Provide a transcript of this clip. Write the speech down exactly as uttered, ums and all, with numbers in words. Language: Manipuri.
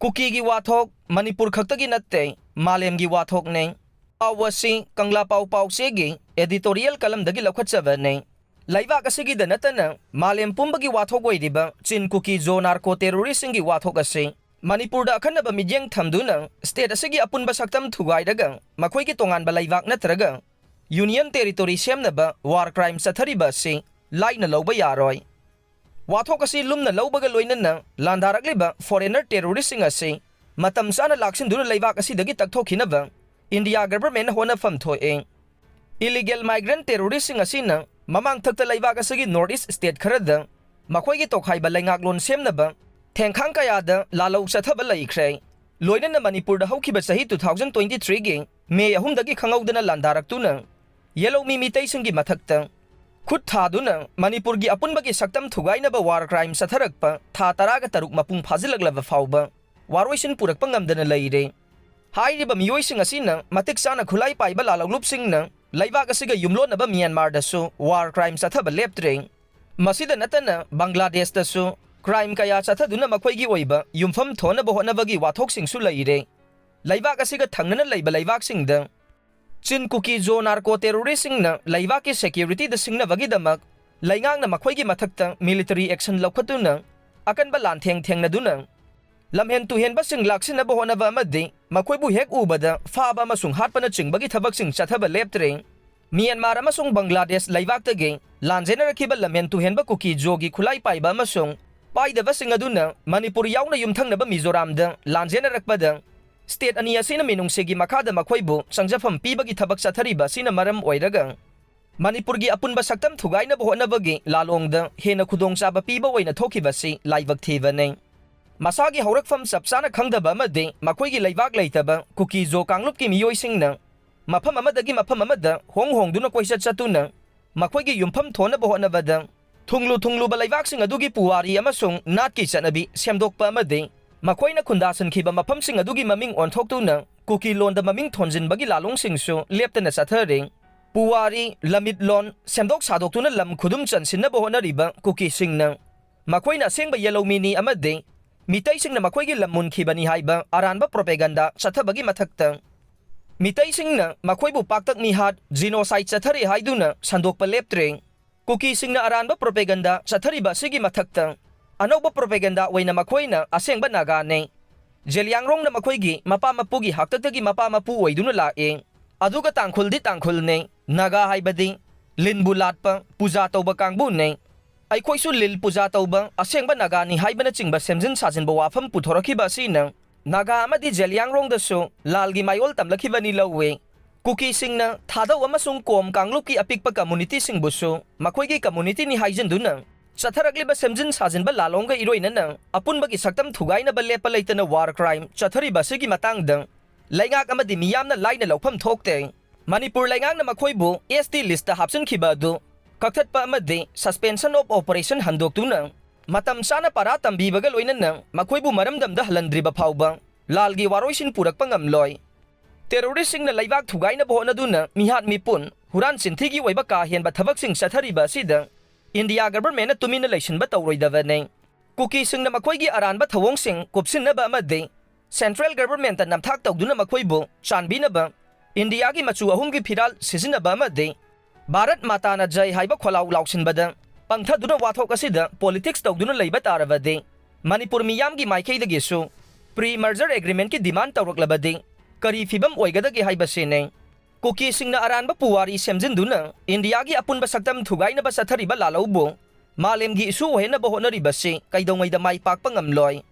ꯀꯨꯀꯤꯒꯤ ꯋꯥꯊꯣꯛ ꯃꯅꯤꯄꯨꯔ ꯈꯛꯇꯒꯤ ꯅꯠꯇꯦ, ꯃꯥꯂꯦꯝꯒꯤ ꯋꯥꯊꯣꯛꯅꯤ꯫ ꯄꯥꯎ ꯑꯁꯤ ꯀꯪꯂꯥ ꯄꯥꯎ ꯄꯥꯎꯆꯦꯒꯤ editorial columnꯗꯒꯤ ꯂꯧꯈꯠꯆꯕꯅꯤ꯫ ꯂꯩꯕꯥꯛ ꯑꯁꯤꯒꯤꯗ ꯅꯠꯇꯅ ꯃꯥꯂꯦꯝ ꯄꯨꯝꯕꯒꯤ ꯋꯥꯊꯣꯛ ꯑꯣꯏꯔꯤꯕ ꯆꯤꯟ ꯀꯨꯀꯤ ꯖꯣ ꯅꯥꯔꯀꯣ ꯇꯦꯔꯣꯔꯤꯁꯁꯤꯡꯒꯤ ꯋꯥꯊꯣꯛ ꯑꯁꯤ ꯃꯅꯤꯄꯨꯔꯗ ꯑꯈꯟꯅꯕ ꯃꯤꯠꯌꯦꯡ ꯊꯝꯗꯨꯅ state ꯑꯁꯤꯒꯤ ꯑꯄꯨꯟꯕ ꯁꯛꯇꯝ ꯊꯨꯒꯥꯏꯔꯒ ꯃꯈꯣꯏꯒꯤ ꯇꯣꯉꯥꯟꯕ ꯂꯩꯕꯥꯛ ꯅꯠꯇ꯭ꯔꯒ union territory ꯁꯦꯝꯅꯕ war crime ꯆꯠꯊꯔꯤꯕ ꯑꯁꯤ ꯂꯥꯏꯅ ꯂꯧꯕ ꯌꯥꯔꯣꯏ꯫ ꯋꯥꯊꯣꯛ ꯑꯁꯤ ꯂꯨꯝꯅ ꯂꯧꯕꯒ ꯂꯣꯏꯅꯅ ꯂꯥꯟꯗꯥꯔꯛꯂꯤꯕ foreigner terroristꯁꯤꯡ ꯑꯁꯤ ꯃꯇꯝ ꯆꯥꯅ ꯂꯥꯛꯁꯤꯟꯗꯨꯅ ꯂꯩꯕꯥꯛ ꯑꯁꯤꯗꯒꯤ ꯇꯛꯊꯣꯛꯈꯤꯅꯕ India governmentꯅ ꯍꯣꯠꯅꯐꯝ ꯊꯣꯛꯏ꯫ Illegal migrant terroristꯁꯤꯡ ꯑꯁꯤꯅ ꯃꯃꯥꯡꯊꯛꯇ ꯂꯩꯕꯥꯛ ꯑꯁꯤꯒꯤ north east state ꯈꯔꯗ ꯃꯈꯣꯏꯒꯤ ꯇꯣꯈꯥꯏꯕ ꯂꯩꯉꯥꯛꯂꯣꯟ ꯁꯦꯝꯅꯕ ꯊꯦꯡꯈꯥꯡ ꯀꯌꯥꯗ ꯂꯥꯜꯍꯧ ꯆꯠꯊꯕ ꯂꯩꯈ꯭ꯔꯦ꯫ ꯂꯣꯏꯅꯅ ꯃꯅꯤꯄꯨꯔꯗ ꯍꯧꯈꯤꯕ ꯆꯍꯤ two thousand twenty threeꯒꯤ May ꯑꯍꯨꯝꯗꯒꯤ ꯈꯪꯍꯧꯗꯅ ꯂꯥꯟꯗꯥꯔꯛꯇꯨꯅ ꯌꯦꯜꯍꯧꯃꯤ ꯃꯤꯇꯩꯁꯤꯡꯒꯤ ꯃꯊꯛꯇ ꯈꯨꯠ ꯊꯥꯗꯨꯅ ꯃꯅꯤꯄꯨꯔꯒꯤ ꯑꯄꯨꯟꯕꯒꯤ ꯁꯛꯇꯝ ꯊꯨꯒꯥꯏꯅꯕ war crime ꯆꯠꯊꯔꯛꯄ ꯊꯥ ꯇꯔꯥꯒ ꯇꯔꯨꯛ ꯃꯄꯨꯡ ꯐꯥꯖꯤꯜꯂꯛꯂꯕ ꯐꯥꯎꯕ ꯋꯥꯔꯣꯏꯁꯤꯟ ꯄꯨꯔꯛꯄ ꯉꯝꯗꯅ ꯂꯩꯔꯦ꯫ ꯍꯥꯏꯔꯤꯕ ꯃꯤꯑꯣꯏꯁꯤꯡ ꯑꯁꯤꯅ ꯃꯇꯤꯛ ꯆꯥꯅ ꯈꯨꯠꯂꯥꯏ ꯄꯥꯏꯕ ꯂꯥꯜꯍꯧꯂꯨꯞꯁꯤꯡꯅ ꯂꯩꯕꯥꯛ ꯑꯁꯤꯒ ꯌꯨꯝꯂꯣꯟꯅꯕ ꯃ꯭ꯌꯥꯟꯃꯥꯔꯗꯁꯨ war crime ꯆꯠꯊꯕ ꯂꯦꯞꯇ꯭ꯔꯦ꯫ ꯃꯁꯤꯗ ꯅꯠꯇꯅ ꯕꯪꯒ꯭ꯂꯥꯗꯦꯁꯇꯁꯨ crime ꯀꯌꯥ ꯆꯠꯊꯗꯨꯅ ꯃꯈꯣꯏꯒꯤ ꯑꯣꯏꯕ ꯌꯨꯝꯐꯝ ꯊꯣꯟꯅꯕ ꯍꯣꯠꯅꯕꯒꯤ ꯋꯥꯊꯣꯛꯁꯤꯡꯁꯨ ꯂꯩꯔꯦ꯫ ꯂꯩꯕꯥꯛ ꯑꯁꯤꯒ ꯊꯪꯅꯅ ꯂꯩꯕ ꯂꯩꯕꯥꯛꯁꯤꯡꯗ ꯆꯤꯟ ꯀꯨꯀꯤ ꯖꯣ ꯅꯥꯔꯀꯣ ꯇꯦꯔꯣꯔꯤꯁꯁꯤꯡꯅ ꯂꯩꯕꯥꯛꯀꯤ securityꯗ ꯁꯤꯡꯅꯕꯒꯤꯗꯃꯛ ꯂꯩꯉꯥꯛꯅ ꯃꯈꯣꯏꯒꯤ ꯃꯊꯛꯇ military action ꯂꯧꯈꯠꯇꯨꯅ ꯑꯀꯟꯕ ꯂꯥꯟꯊꯦꯡ ꯊꯦꯡꯅꯗꯨꯅ ꯂꯝꯍꯦꯟ ꯇꯨꯍꯦꯟꯕꯁꯤꯡ ꯂꯥꯛꯁꯤꯟꯅꯕ ꯍꯣꯠꯅꯕ ꯑꯃꯗꯤ ꯃꯈꯣꯏꯕꯨ ꯍꯦꯛ ꯎꯕꯗ ꯐꯥꯕ ꯑꯃꯁꯨꯡ ꯍꯥꯠꯄꯅꯆꯤꯡꯕꯒꯤ ꯊꯕꯛꯁꯤꯡ ꯆꯠꯊꯕ ꯂꯦꯞꯇ꯭ꯔꯦ꯫ ꯃ꯭ꯌꯥꯟꯃꯥꯔ ꯑꯃꯁꯨꯡ ꯕꯪꯒ꯭ꯂꯥꯗꯦꯁ ꯂꯩꯕꯥꯛꯇꯒꯤ ꯂꯥꯟꯖꯦꯟꯅꯔꯛꯈꯤꯕ ꯂꯝꯍꯦꯟ ꯇꯨꯍꯦꯟꯕ ꯀꯨꯀꯤ ꯖꯣꯒꯤ ꯈꯨꯠꯂꯥꯏ ꯄꯥꯏꯕ ꯑꯃꯁꯨꯡ ꯄꯥꯏꯗꯕꯁꯤꯡ ꯑꯗꯨꯅ ꯃꯅꯤꯄꯨꯔ ꯌꯥꯎꯅ ꯌꯨꯝꯊꯪꯅꯕ ꯃꯤꯖꯣꯔꯥꯝꯗ ꯂꯥꯟꯖꯦꯟꯅꯔꯛꯄꯗ state ꯑꯅꯤ ꯑꯁꯤꯅ ꯃꯤꯅꯨꯡꯁꯤꯒꯤ ꯃꯈꯥꯗ ꯃꯈꯣꯏꯕꯨ ꯆꯪꯖꯐꯝ ꯄꯤꯕꯒꯤ ꯊꯕꯛ ꯆꯠꯊꯔꯤꯕ ꯑꯁꯤꯅ ꯃꯔꯝ ꯑꯣꯏꯔꯒ ꯃꯅꯤꯄꯨꯔꯒꯤ ꯑꯄꯨꯟꯕ ꯁꯛꯇꯝ ꯊꯨꯒꯥꯏꯅꯕ ꯍꯣꯠꯅꯕꯒꯤ ꯂꯥꯂꯣꯡꯗ ꯍꯦꯟꯅ ꯈꯨꯗꯣꯡꯆꯥꯕ ꯄꯤꯕ ꯑꯣꯏꯅ ꯊꯣꯛꯈꯤꯕ ꯑꯁꯤ ꯂꯥꯏꯕꯛ ꯊꯤꯕꯅꯤ꯫ ꯃꯁꯥꯒꯤ ꯍꯧꯔꯛꯐꯝ ꯆꯞ ꯆꯥꯅ ꯈꯪꯗꯕ ꯑꯃꯗꯤ ꯃꯈꯣꯏꯒꯤ ꯂꯩꯕꯥꯛ ꯂꯩꯇꯕ ꯀꯨꯀꯤ ꯖꯣ ꯀꯥꯡꯂꯨꯞꯀꯤ ꯃꯤꯑꯣꯏꯁꯤꯡꯅ ꯃꯐꯝ ꯑꯃꯗꯒꯤ ꯃꯐꯝ ꯑꯃꯗ ꯍꯣꯡ ꯍꯣꯡꯗꯨꯅ ꯀꯣꯏꯆꯠ ꯆꯠꯇꯨꯅ ꯃꯈꯣꯏꯒꯤ ꯌꯨꯝꯐꯝ ꯊꯣꯟꯅꯕ ꯍꯣꯠꯅꯕꯗ ꯊꯨꯡꯂꯨ ꯊꯨꯡꯂꯨꯕ ꯂꯩꯕꯥꯛꯁꯤꯡ ꯑꯗꯨꯒꯤ ꯄꯨꯋꯥꯔꯤ ꯑꯃꯁꯨꯡ ꯅꯥꯠꯀꯤ ꯆꯠꯅꯕꯤ ꯁꯦꯝꯗꯣꯛꯄ ꯑꯃꯗꯤ ꯃꯈꯣꯏꯅ ꯈꯨꯟꯗꯥꯁꯤꯟꯈꯤꯕ ꯃꯐꯝꯁꯤꯡ ꯑꯗꯨꯒꯤ ꯃꯃꯤꯡ ꯑꯣꯟꯊꯣꯛꯇꯨꯅ ꯀꯨꯀꯤ ꯂꯣꯟꯗ ꯃꯃꯤꯡ ꯊꯣꯟꯖꯤꯟꯕꯒꯤ ꯂꯥꯂꯣꯡꯁꯤꯡꯁꯨ ꯂꯦꯞꯇꯅ ꯆꯠꯊꯔꯤ꯫ ꯄꯨꯋꯥꯔꯤ, ꯂꯝꯃꯤꯠꯂꯣꯟ ꯁꯦꯝꯗꯣꯛ ꯁꯥꯗꯣꯛꯇꯨꯅ ꯂꯝ ꯈꯨꯗꯨꯝ ꯆꯟꯁꯤꯟꯅꯕ ꯍꯣꯠꯅꯔꯤꯕ ꯀꯨꯀꯤꯁꯤꯡꯅ ꯃꯈꯣꯏꯅ ꯑꯁꯦꯡꯕ ꯌꯦꯜꯍꯧꯃꯤꯅꯤ ꯑꯃꯗꯤ ꯃꯤꯇꯩꯁꯤꯡꯅ ꯃꯈꯣꯏꯒꯤ ꯂꯝ ꯃꯨꯟꯈꯤꯕꯅꯤ ꯍꯥꯏꯕ ꯑꯔꯥꯟꯕ propaganda ꯆꯠꯊꯕꯒꯤ ꯃꯊꯛꯇ, ꯃꯤꯇꯩꯁꯤꯡꯅ ꯃꯈꯣꯏꯕꯨ ꯄꯥꯛꯇꯛ ꯃꯤꯍꯥꯠ, genocide ꯆꯠꯊꯔꯤ ꯍꯥꯏꯗꯨꯅ ꯁꯟꯗꯣꯛꯄ ꯂꯦꯞꯇ꯭ꯔꯦ꯫ ꯀꯨꯀꯤꯁꯤꯡꯅ ꯑꯔꯥꯟꯕ propaganda ꯆꯠꯊꯔꯤꯕ ꯑꯁꯤꯒꯤ ꯃꯊꯛꯇ, ꯑꯅꯧꯕ propaganda ꯑꯣꯏꯅ ꯃꯈꯣꯏꯅ ꯑꯁꯦꯡꯕ ꯅꯥꯒꯥꯅꯤ, ꯖꯦꯂꯤꯌꯥꯡꯔꯣꯡꯅ ꯃꯈꯣꯏꯒꯤ ꯃꯄꯥ ꯃꯄꯨꯒꯤ ꯍꯥꯛꯇꯛꯇꯒꯤ ꯃꯄꯥ ꯃꯄꯨ ꯑꯣꯏꯗꯨꯅ ꯂꯥꯛꯏ, ꯑꯗꯨꯒ ꯇꯥꯡꯈꯨꯜꯗꯤ ꯇꯥꯡꯈꯨꯜꯅꯤ, ꯅꯥꯒꯥ ꯍꯥꯏꯕꯗꯤ ꯂꯤꯟꯕꯨ ꯂꯥꯠꯄ, ꯄꯨꯖꯥ ꯇꯧꯕ ꯀꯥꯡꯕꯨꯅꯤ, ꯑꯩꯈꯣꯏꯁꯨ ꯂꯤꯜ ꯄꯨꯖꯥ ꯇꯧꯕ ꯑꯁꯦꯡꯕ ꯅꯥꯒꯥꯅꯤ ꯍꯥꯏꯕꯅꯆꯤꯡꯕ ꯁꯦꯝꯖꯤꯟ ꯁꯥꯖꯤꯟꯕ ꯋꯥꯐꯝ ꯄꯨꯊꯣꯔꯛꯈꯤꯕ ꯑꯁꯤꯅ ꯅꯥꯒꯥ ꯑꯃꯗꯤ ꯖꯦꯂꯤꯌꯥꯡꯔꯣꯡꯗꯁꯨ ꯂꯥꯜꯒꯤ ꯃꯥꯌꯣꯜ ꯇꯝꯂꯛꯈꯤꯕꯅꯤ ꯂꯧꯏ꯫ ꯀꯨꯀꯤꯁꯤꯡꯅ ꯊꯥꯗꯧ ꯑꯃꯁꯨꯡ ꯀꯣꯝ ꯀꯥꯡꯂꯨꯞꯀꯤ ꯑꯄꯤꯛꯄ communityꯁꯤꯡꯕꯨꯁꯨ ꯃꯈꯣꯏꯒꯤ communityꯅꯤ ꯍꯥꯏꯖꯤꯟꯗꯨꯅ ꯆꯠꯊꯔꯛꯂꯤꯕ ꯁꯦꯝꯖꯤꯟ ꯁꯥꯖꯤꯟꯕ ꯂꯥꯂꯣꯡꯒ ꯏꯔꯣꯏꯅꯅ ꯑꯄꯨꯟꯕꯒꯤ ꯁꯛꯇꯝ ꯊꯨꯒꯥꯏꯅꯕ ꯂꯦꯞꯄ ꯂꯩꯇꯅ war crime ꯆꯠꯊꯔꯤꯕ ꯑꯁꯤꯒꯤ ꯃꯇꯥꯡꯗ ꯂꯩꯉꯥꯛ ꯑꯃꯗꯤ ꯃꯤꯌꯥꯝꯅ ꯂꯥꯏꯅ ꯂꯧꯐꯝ ꯊꯣꯛꯇꯦ꯫ ꯃꯅꯤꯄꯨꯔ ꯂꯩꯉꯥꯛꯅ ꯃꯈꯣꯏꯕꯨ ST listꯇ ꯍꯥꯞꯆꯤꯟꯈꯤꯕ ꯑꯗꯨ ꯀꯛꯊꯠꯄ ꯑꯃꯗꯤ suspension of operation ꯍꯟꯗꯣꯛꯇꯨꯅ ꯃꯇꯝ ꯆꯥꯅ ꯄꯔꯥ ꯇꯝꯕꯤꯕꯒ ꯂꯣꯏꯅꯅ ꯃꯈꯣꯏꯕꯨ ꯃꯔꯝꯗꯝꯗ ꯍꯜꯍꯟꯗ꯭ꯔꯤꯕ ꯐꯥꯎꯕ ꯂꯥꯜꯒꯤ ꯋꯥꯔꯣꯏꯁꯤꯟ ꯄꯨꯔꯛꯄ ꯉꯝꯂꯣꯏ꯫ Terroristꯁꯤꯡꯅ ꯂꯩꯕꯥꯛ ꯊꯨꯒꯥꯏꯅꯕ ꯍꯣꯠꯅꯗꯨꯅ ꯃꯤꯍꯥꯠ ꯃꯤꯄꯨꯟ, ꯍꯨꯔꯥꯟ ꯆꯤꯟꯊꯤꯒꯤ ꯑꯣꯏꯕ ꯀꯥ ꯍꯦꯟꯕ ꯊꯕꯛꯁꯤꯡ ꯆꯠꯊꯔꯤꯕ ꯑꯁꯤꯗ India governmentꯅ ꯇꯨꯃꯤꯟꯅ ꯂꯩꯁꯤꯟꯕ ꯇꯧꯔꯣꯏꯗꯕꯅꯤ꯫ ꯀꯨꯀꯤꯁꯤꯡꯅ ꯃꯈꯣꯏꯒꯤ ꯑꯔꯥꯟꯕ ꯊꯧꯑꯣꯡꯁꯤꯡ ꯀꯨꯞꯁꯤꯟꯅꯕ ꯑꯃꯗꯤ central governmentꯇ ꯅꯝꯊꯥꯛ ꯇꯧꯗꯨꯅ ꯃꯈꯣꯏꯕꯨ ꯆꯥꯟꯕꯤꯅꯕ Indiaꯒꯤ ꯃꯆꯨ ꯑꯍꯨꯝꯒꯤ ꯐꯤꯔꯥꯜ ꯁꯤꯖꯤꯟꯅꯕ ꯑꯃꯗꯤ ꯚꯥꯔꯠ ꯃꯥꯇꯥꯅ ꯖꯥꯏ ꯍꯥꯏꯕ ꯈꯣꯜꯂꯥꯎ ꯂꯥꯎꯁꯤꯟꯕꯗ ꯄꯪꯊꯗꯨꯅ ꯋꯥꯊꯣꯛ ꯑꯁꯤꯗ politics ꯇꯧꯗꯨꯅ ꯂꯩꯕ ꯇꯥꯔꯕꯗꯤ ꯃꯅꯤꯄꯨꯔ ꯃꯤꯌꯥꯝꯒꯤ ꯃꯥꯏꯀꯩꯗꯒꯤꯁꯨ pre merger agreementꯀꯤ demand ꯇꯧꯔꯛꯂꯕꯗꯤ ꯀꯔꯤ ꯐꯤꯕꯝ ꯑꯣꯏꯒꯗꯒꯦ ꯍꯥꯏꯕꯁꯤꯅꯤ꯫ ꯀꯨꯀꯤꯁꯤꯡꯅ ꯑꯔꯥꯟꯕ ꯄꯨꯋꯥꯔꯤ ꯁꯦꯝꯖꯤꯟꯗꯨꯅ Indiaꯒꯤ ꯑꯄꯨꯟꯕ ꯁꯛꯇꯝ ꯊꯨꯒꯥꯏꯅꯕ ꯆꯠꯊꯔꯤꯕ ꯂꯥꯜꯍꯧꯕꯨ ꯃꯥꯂꯦꯝꯒꯤ ꯏꯁꯨ ꯑꯣꯏꯍꯟꯅꯕ ꯍꯣꯠꯅꯔꯤꯕꯁꯤ ꯀꯩꯗꯧꯉꯩꯗ ꯃꯥꯏ ꯄꯥꯛꯄ ꯉꯝꯂꯣꯏ꯫